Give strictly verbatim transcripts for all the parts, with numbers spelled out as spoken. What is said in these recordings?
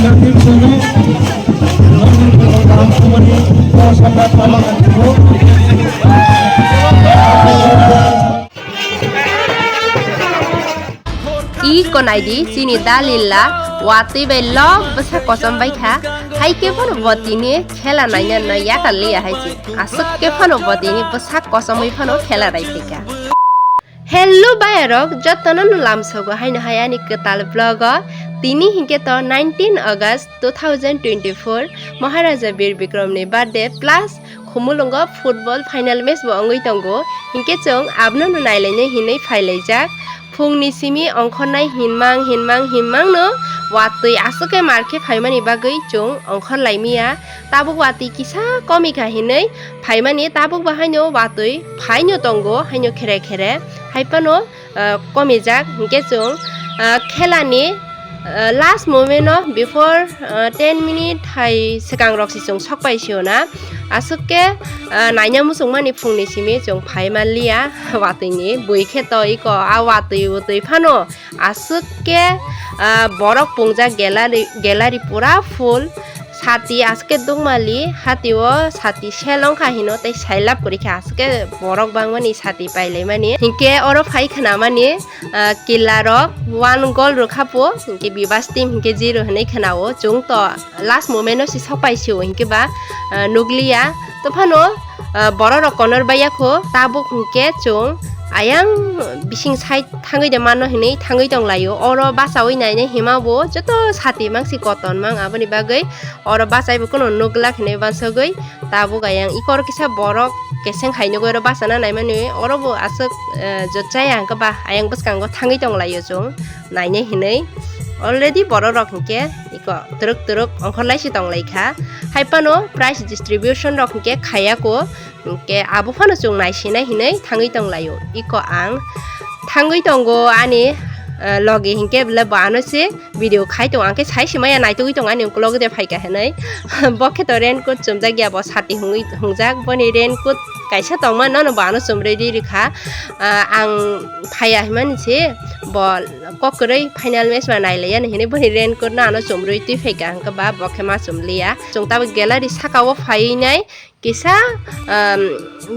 I konai di chini dalila watwi bai lok bwsa kosom bai kha. Hai khe phano bo tini khela naina no yakal liya hai se. Aswk khe phano bo tini bwsa kosomwi phano khela nai phaikha. Hello bayarok, jotono no lamsogo haino hai ani kwtal vlog o. Tini hinkhe to nineteen August two thousand twenty-four, Maharaja Bir Bikram ni birthday plus Khumulwngo football final match bo wngwi tongo, hinkhe chwng abono no nailainai hinwi phailaijak. Phungni simi ongkhornai hinmang hinmang hinmang no watwi aswk khe mar khe phaimani bagwi chwng ongkhor laimiya. Tabuk watwi kisa komikha hinwi phaimani, tabuk bo haino watwi phaino tongo, haino khere khere. Hai phano ah, komijak, hinkhe chwng, ah, khelani, ah, last moment o before, ah, ten minute hai swkang rok se chwng sok pai sio na. Aswk khe, ah, naina muchungmani phungni simi chwng phai manliya watwini bui khe to iko a watwi utwi phano aswk khe, ah, borok pungjak gallery, gallery pura full. Sati aske dukmali, hati o sati sel wngkha hino tei sailab kwrwi kha, aske borok bangmani sati pailaimani. Hinkhe oro phai khwnamani, ah, killa rok one goal rwkha po, hinkhe Bibas team hinkhe zero hinwi khwnao. Chwng to last moment o se sok pai sio hinkhe ba, ah, nukliya. To phano, ah, borok rok konor baiya kho, tabuk hinkhe chwng ayang bising side thangwi de mano hinwi thangwi tonglaio. Oro bachaui nainai hima bo joto sati mangsi koton mang, aboni bagwi oro bachai bo kuno nukglak hinwi bansogwi tabuk ayang ikor kisa borok keseng hai nugwi oro bachana naimani oro bo aswk, eh, jotchaya hwnkhe ba ayang bwskango thangwi tonglaio chwng nainai hinwi. Already borok rok hinkhe iko twrwk twrwk ongkhorlai se tonglaikha. Hai phano prize distribution rok hinkhe khaiya ko. Hinkhe abo phano chwng naisinai hinwi thangwi tonglaio. Iko ang thangwi tongo ani, eh, logi hinkhe bwle bo ano se video khai tongo. Ang khe sai se maya naitugwi tongo ani ukulok de phaikha hinwi. Bo khe to raincoat chumjak ya, bo sati hungwi hungjak. Boni raincoat kaisa tongma, nono bo ano chumrwi ri rikha. Ah, ang phaiya himani se bo kok kwrwi final match ma nailaiya hinwi boni raincoat no ano chumrwi twi phaikha, hwnkhe ba bo khe ma chumliya. Chwng tabuk gallery saka o phaiwi nai. Kisa, um,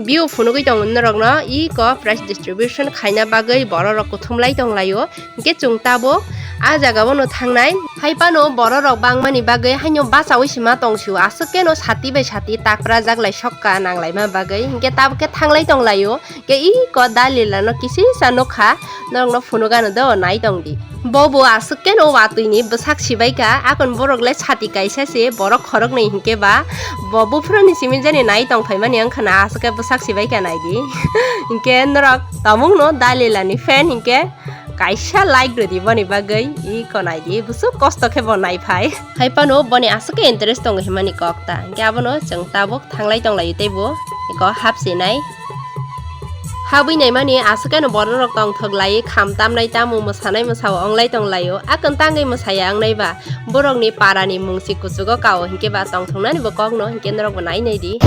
view phunugwi tongo norokno, iko prize distribution khaina bagwi borok rok kuthumlai tonglaio. Hinkhe chwng tabuk a jaga o no thangnai. Hai phano borok rok bangmani bagwi haino bachaui sima tongsio, aswk khe no sati bai sati taprajak lai sokka nanglaima bagwi. Hinkhe tabuk khe thanglai tonglaio. Khe iko dalila no kisisa nukha, norokno phunukano do nai tongdi. Bobo aswk khe no watwi ni bwsak sibaikha, akon borok le sati kaisa se, borok khoroknwi hinkhe ba, bo buphuruni simi jani nai tongphaimani wngkha na, aswk khe bwsak sibaikha naidi. Hinkhe norok tamungno dalila ni fan hinkhe kaisa like rwdi boni bagwi, iko naidi, bwswk kosto khe bo naiphai. Hai phano boni aswk khe interest tongo himani kok ta, hinkhe abono chwng tabuk thanglai tonglaio teibo iko hapsinai. Habwi naimani aswk khe no borok rok tongthok lai, kham tamnai tamo, mwsanai mwsao onglai tong laio. Akon tangwi mwsaya wngnai ba borok ni para ni mung si kuchugo kao, hinkhe ba tongthok nani bo kok no, hinkhe norok bo nai nai di.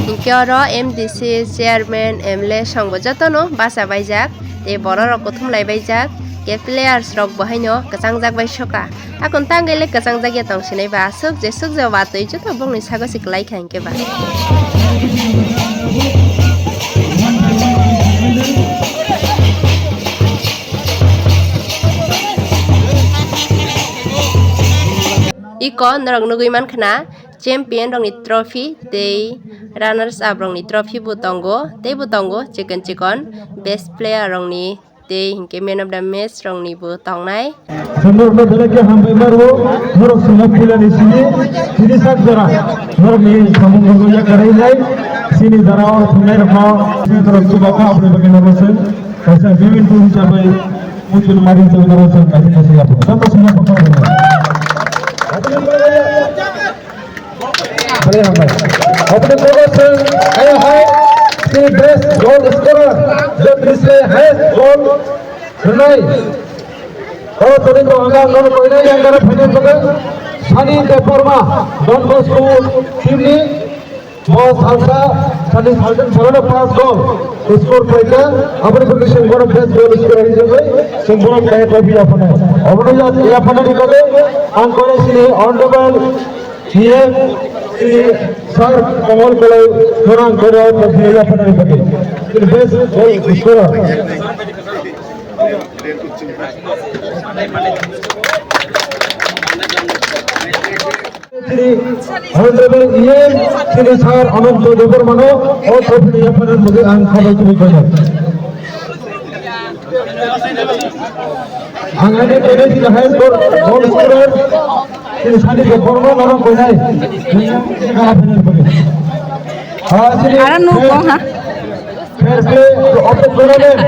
Hinkhe oro M D C, chairman, M L A songbo jotono bacha baijak, tei borok rok kuthum lai baijak, tei players rok bo haino kwchangjak bai soka. Akon tangwi le kwchangjak ya tong sinai ba, aswk jeswk je watwi joto bongni sago se kwlai kha hinkhe ba. Iko norok nugwi mankha na, champion rokni trophy tei runners up rokni trophy bo tongo, tei bo tongo chikon chikon best player rokni tei hinkhe man of the match rokni bo tongnai. Norokno belai khe hambai maro, norok swngo puilani simi, tini sak jora, norokni samung rokno yakarwi nai, chini jora o thungnai rokno, norok chuba kha, aboni bagwi norok se kaisa memento hisabai, muchun mari hisabai norok se kaisa kaisa yapho. Joto swngo hambai maro. Aboni bagwi se kaya hai, si best goal scorer, je bini se highest goal rwnai. Toni to ang ang koinai yang gara phainai bagwi Sani Debbarma, Don Bosco team ni bo salsa, sani salsa, salsa pass goal score khlaikha. Aboni bagwi chwng bono best goal scorer hisabe chwng bono kaya trophy yaphanai. Obono ya-, yaphanani bagwi ang koinai sini honorable C M sini Sir Kamal Kolai bono ang koinai trophy yaphanani bagwi. Sini best goal scorer. Sini Honorable E M, sini Sir Ananto Debbarmano o trophy ni yaphanani bagwi ang khabai tubui koinai. Ang ani koinai sini high score goal scorer, sini Sani Debbarma norok koinai. Sini yaphanani bagwi. Ah, sini Ara nuk bong ha. Fair play of the tournament.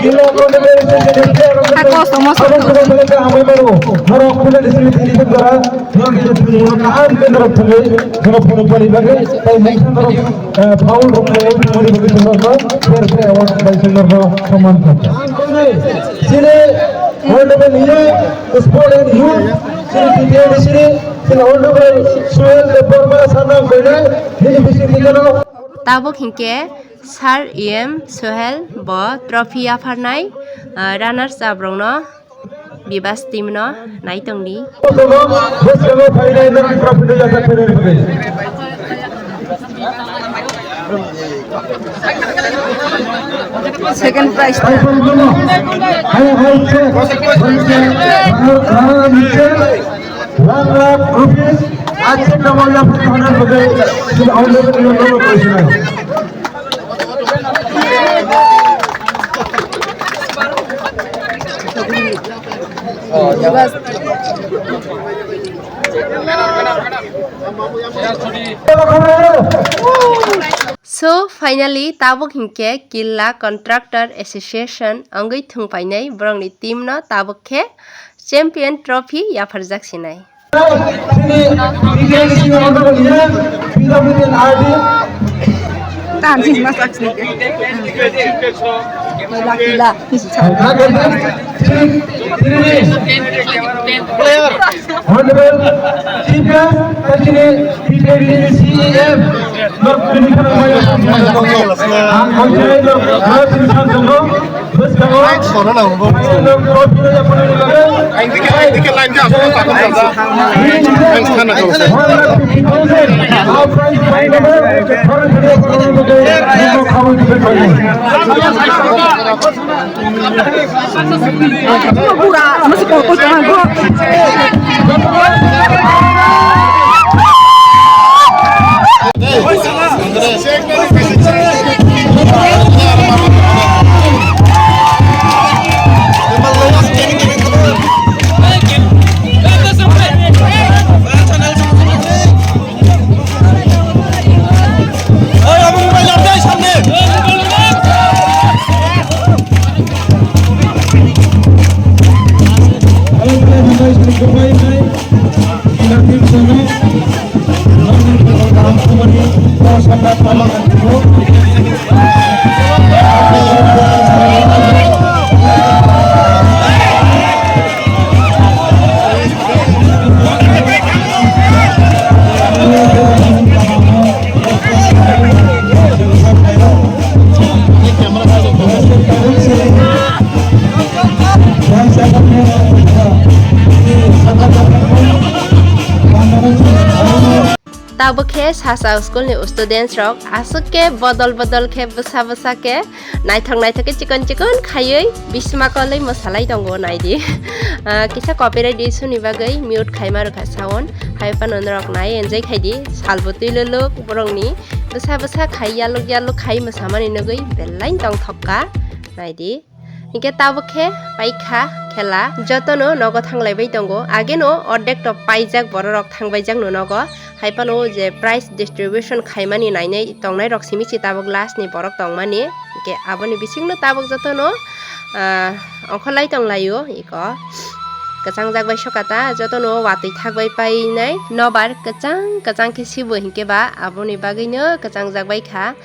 Kila tournament sini player of the Hako, somo, somo. Abo tournament hamai mano. Norok kula disini tini jora. Norok kisa tini jora kaham ke norok thangwi. Norok phone pali bagwi. Tai mungsa norok, eh, foul rok khlaiwi thangmani bagwi norok fair play award bai norok samman kha. Sini honorable E M, sport and youth, sini T T A D sini, sini honorable Suhel Debbarma sanang koinai, nini bising tini jora. Tabuk hinkhe Sir E M Sohel bo trophy yapharnai, ah, runners up rokno Bibas team no nai tongdi. Second prize. One lakh rupees, ache kamai yapharnai bagwi, sini honorable E M no koinai. So, finally, tabuk hinkhe Killa Contractor Association wngwi thwngpainai borokni team no tabuk khe champion trophy yapharjak sinai. Tani mas aksi ke. Laki la. Honorable Chief Guest, President, P P A D C E M, North Kalimantan, ang honorable North Kalimantan, Ang sono na hwnba. Ang dikhe, ang dikhe line ja, aswk sakha ja. Ang sana karo. Pura, mesti kau kau jangan gua. Tabuk khe Sacha school ni students rok aswk khe bodol bodol khe bwsa bwsa khe naithok naithok khe chikon chikon khaiwi bisma kolwi mwsalai tongo, naidi. Ah, kisa copyright issue ni bagwi mute khaima rwkha sound, hai phano norok nai enjoy khaidi, salbo twi luluk borokni bwsa bwsa khai yaluk yaluk khai mwsamani nugwi belai tongthok kha, naidi. Hinkhe tabuk khe paikha khela, jotono nogo thanglaibai tongo. Ageno ordek to paijak bororok thangbaijak no nogo. Hai phano o je prize distribution khaimani nainai tongnai rok simi si tabuk last ni borok tongmani. Hinkhe aboni bisingno tabuk jotono, ah, ongkholai tonglaio iko. Kwchangjak bai sokata jotono watwi thakbai painai nobar kwchang kwchang khe sibo hinkhe ba aboni bagwino kwchangjak bai kha.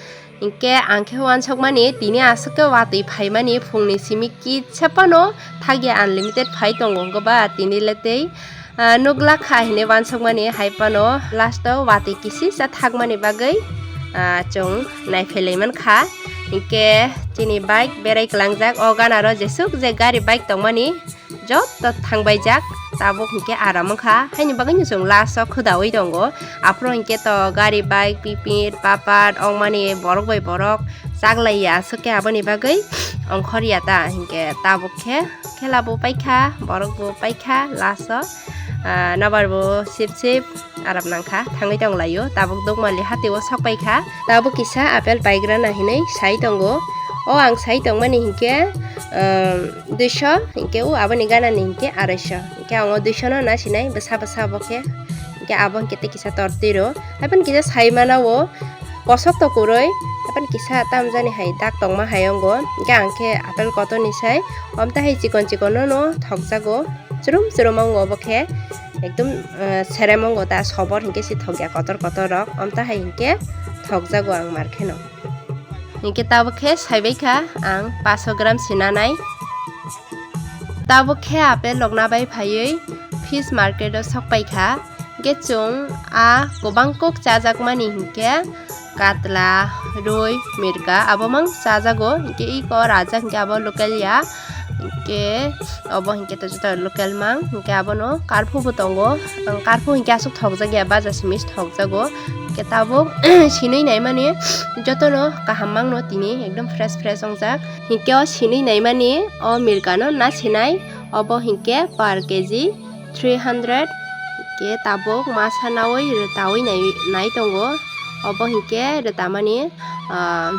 Hinkhe ang khe uansukmani tini aswk khe watwi phaimani phungni simi kisa phano thakya unlimited phai tongo wngkha ba tini le tei, ah, nuglak kha hinwi uansukmani hai phano last o watwi kisisa thakmani bagwi, ah, chwng naiphilai mankha. Hinkhe chini bike berai kwlangjak o ganaro jesuk je gari bike tongmani joto thangbaijak, tabuk hinkhe aram wngkha, haini bagwino chwng last o khwdaui tongo. Aphuru hinkhe to gari bike pipit papat ongmani borok bai borok chaklaiya aswk khe aboni bagwi ongkhorya ta, hinkhe tabuk khe khela bo paikha, borok bo paikha last o, ah, nobar bo sip sip aram nangkha, thangwi tonglaio. Tabuk Dukmali hatio sokpaikha. Tabuk kisa apple paigrana hinwi sai tongo. O ang sai tongmani hinkhe, um, duiso, hinkhe o aboni ganani hinkhe araisho. Hinkhe ang o duisono nasinai bwsa bwsa bo khe. Hinkhe abo hinkhe tei kisa tortwi rw. Haibani kisa sai mana o kosok to kwrwi. Haibani kisa tamjani hai dak tongma hai ongo. Hinkhe ang khe apple kotorni sai omtahai chikon chikon no thokjago. Chwrwm chwrwm ongo obo khe, ekdom, eh, serem ongo ta, sobor hinkhe se thokya kotor kotor rok, omtahai hinkhe thokjago ang mar kheno. Hinkhe tabuk khe saibai kha ang paso gram sinanai. Tabuk khe apple rok nabai phaiwi fish market o sokpai kha. Hinkhe chwng a kwbang kok chajakmani hinkhe katla, rwi, mirka abo mang chajago. Hinkhe iko rajak hinkhe abo local ya. Hinkhe obo hinkhe to joto local mang. Hinkhe abono karphu bo tongo. Ang karphu hinkhe aswk thokjak ya, baja simi se thokjago. Hinkhe tabuk sinwi naimani jotono kaham mangno tini ekdom fresh fresh wngjak. Hinkhe o sinwi naimani o mirkano na sinai. Obo hinkhe per K G three hundred, hinkhe tabuk masa naui rwtaui nai, nai tongo. Obo hinkhe rwtamani, ah,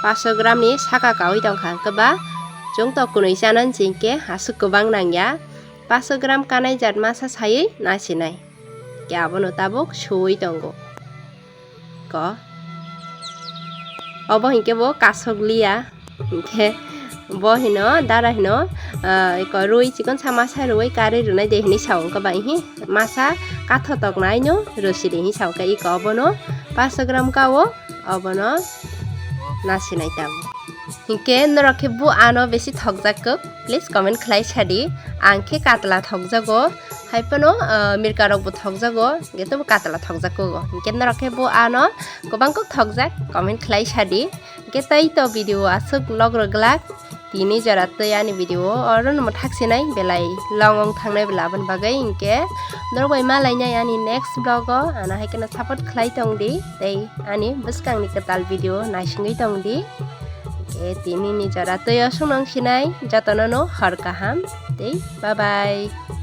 paso gram ni saka kaui tongkha, hinkhe ba chwng to kwnwi chanani se hinkhe aswk kwbang nangya. Paso gram kanai jat masa saiwi nasinai, hinkhe abono tabuk suui tongo. Ko. Obo hinkhe bo kasok liya. Hinkhe bo hino, dara hino, ah, iko rwi chikon sa masa rwi karwi rwnai de hinwi sa wngkha bai hi. Masa kathotok naino rwsiri hinwi sa wngkha iko obono paso gram kao obono nasinai tamo. Hinkhe norok khe bo ano besi thokjak kok, please comment khlai sadi. Ang khe katla thokjago, hai phano, ah, mirka rok bo thokjago, hinkhe tobo katla thokjak kogo. Hinkhe norok khe bo ano kwbang kok thokjak, comment khlai sadi. Hinkhe tei to video aswk log rwglak, tini jora tei ani video oro no mwthak sinai belai long wng thangnai bwla aboni bagwi. Hinkhe norok bai malainai ani next vlog o, ano hai kheno support khlai tongdi tei ani bwskangni kwtal video naisingwi tongdi. Hinkhe tini ni jora tei aswk nang sinai, jotono no hor kaham tei bye bye.